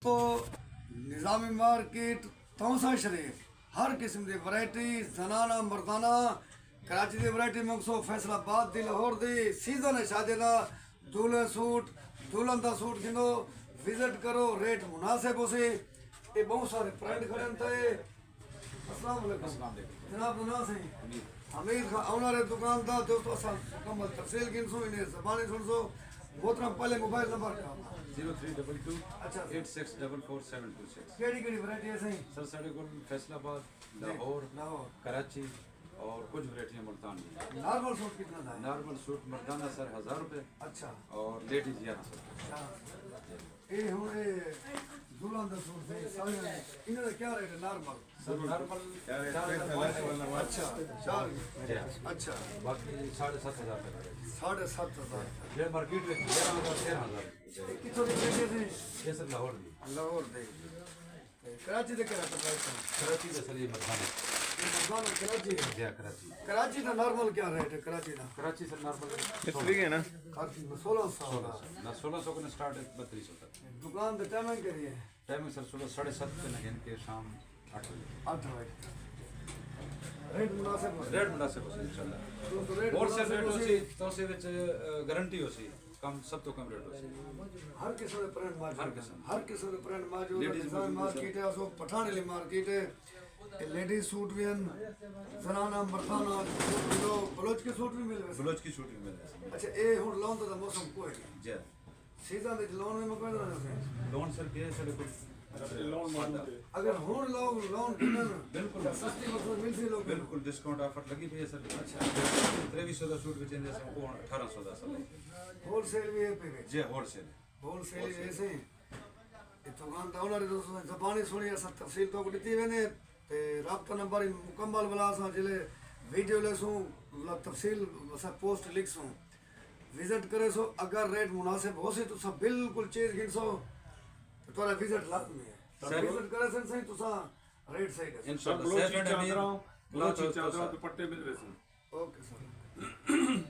تو نظامی مارکیٹ، تونسہ شریف، ہر قسم دی ورائٹی، زنانہ مردانہ، کراچی دی ورائٹی منگسو، فیصل آباد دی، لاہور دی، سیزن ہے شادی دا، دولہے سوٹ، دلہن دا سوٹ گھنو، وزٹ کرو، ریٹ مناسب ہوسی۔ اے بہت سارے پرنٹ کھڑے ہیں تے۔ السلام علیکم۔ السلام علیکم۔ جناب دا نام سائیں؟ حمید۔ حمید خان، اونر ہے دکان دا۔ دوستو، اساں مکمل تفصیل گھنسوں، انہیں زبانی سنسوں۔ محترم، پہلے موبائل نمبر کیا؟ زیرو تھری ڈبل ٹو، اچھا۔ Eight six double four seven two six. کیڑی کیڑی ورائٹی ہے سائیں؟ سر، ساڑے کول فیصل آباد، جی، لاہور، لاہور۔ کراچی اور کچھ ورائٹیاں ملتان دی۔ نارمل سوٹ کتنا دا ہے؟ نارمل سوٹ مردانہ سر ہزار روپے۔ اچھا۔ اور لیڈیز گیارہ سو۔ گیارہ سو۔ اے ہن اے دلہن دا سوٹ سے، ساڑے، انہاں دا کیا ریٹ ہے نارمل؟ سر، نارمل چار ہزار۔ اچھا، چار۔ جی۔ اچھا۔ باقی ساڑھے ست ہزار تک ہے۔ ساڑھے ست ہزار۔ یہ مارکیٹ ریٹ گیارہ ہزار، تیرہ ہزار۔ اے کتھوں دی ورائٹی ہے؟ یہ سر لاہور دی۔ لاہور دی۔ تے کراچی دے کیا ریٹ ہے؟ کراچی دا سر یہ مردانہ۔ یہ مردانہ کراچی ہے؟ جی ہاں، کراچی۔ کراچی دا نارمل کیا ریٹ ہے کراچی دا؟ کراچی سر نارمل یہ فری ہے نا؟ کراچی میں سولہ سو۔ سولہ سو۔ نہ، سولہ سو کو سٹارٹ ہے، بتیس سو تک۔ دکان دا ٹائمنگ کیا ہے؟ ٹائمنگ سر صبح ساڑھے ست سے لگے کہ شام آٹھ بجے۔ آٹھ بجے۔ ریٹ مناسب ہوسی؟ ریٹ مناسب ہوسی انشاءاللہ۔ تو، تو ریٹ ہول سیل مناسب ریٹ ہوسی۔ ہوسی، تو اسے وچ، آ، گارنٹی ہوسی، کم، سب تو کم ریٹ ہوسی۔ ہر قسم دے پرنٹ موجود ہر ہیں۔ قسم۔ ہر قسم دے پرنٹ موجود ہیں۔ لیڈیز ڈیزائن موجود ہیں۔ مارکیٹ ہے، اسو پٹھان والی مارکیٹ ہے۔ اے لیڈیز سوٹ بھی ہیں، زنانہ، مردانہ، بلوچ کے سوٹ بھی مل رہے ہیں۔ بلوچ کے سوٹ بھی مل رہے ہیں۔ اچھا، اے ہن لون دا موسم کوئی نہیں۔ جی۔ سیزن وچ لون وی مکویندے رہندے؟ لون سر کیا ہے، ساڈے کول لون موجود ہے۔ اگر ہن لوگ لون گھنن، بالکل۔ تاں سستی مطلب ملسی لوگ؟ بالکل، ڈسکاؤنٹ آفر لگی پئی ہے سر۔ اچھا۔ تریوی سو دا سوٹ وچ ایندے سر، او اٹھارہ سو دا سر۔ ہول سیل وی ہے پئی؟ جی، ہول سیل۔ ہول سیل وی ہے سر۔ اے دکان دا اونر ہے، دوستو، زبانی سنی، اساں تفصیل تو کو ڈتی ویندے۔ تے رابطہ نمبر مکمل والا اساں جلے ویڈیو لیسوں، مطلب تفصیل اساں پوسٹ لکھسوں۔ وزٹ کریسو، اگر ریٹ مناسب ہوسی تساں بالکل چیز گھنسو، تو تہاڈا وزٹ لازمی ہے۔ سر۔ وزٹ کریسن سائیں تساں ریٹ صحیح ڈیسو۔ انشاءاللہ۔ بلوچی سیون امیر، چادراں، بلوچی کلاتھ چادراں، سر۔ دوپٹے مل ویسن۔ Okay sir.